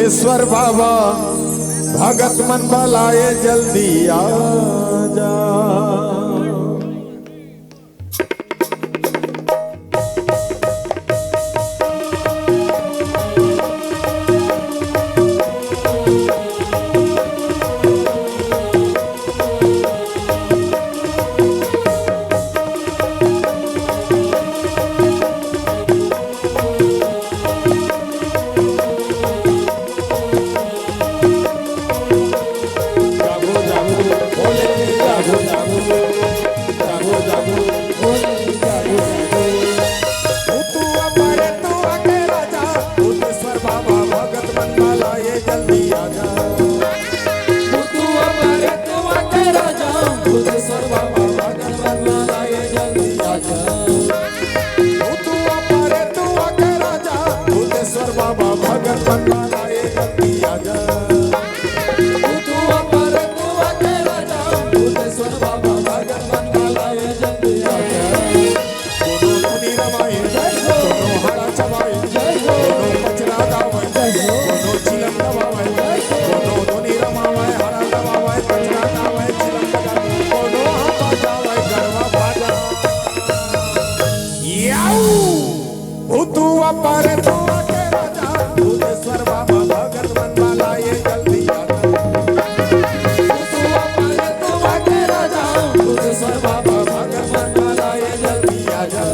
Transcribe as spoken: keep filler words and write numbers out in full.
ईश्वर बाबा, भगत मन बलाए, जल्दी आ जा। भूतेश्वर बाबा भगत बन बलाए, जल्दी आ जा। भूतुआ पर तुआ के राजा, भूतेश्वर बाबा भगत बन बलाए, जल्दी आ जा। कोनो धुनी रमाए, जय हो। कोनो हरा चबाए, जय हो। कोनो पचरा गावे, जय हो। कोनो चिलम दबावे, जय हो। कोनो धुनी रमावे, हरा दबावे, पचरा गावे, चिलम दबावे, कोनो हाथ बजावे, गरबा बाजा। याऊ! भूतुआ पर तुआ के राजा, भूतेश्वर बाबा भगत बन बलाए, जल्दी आ जा। भूतुआ पर तुआ के राजा, भूतेश्वर बाबा भगत बन बलाए, जल्दी आ जा।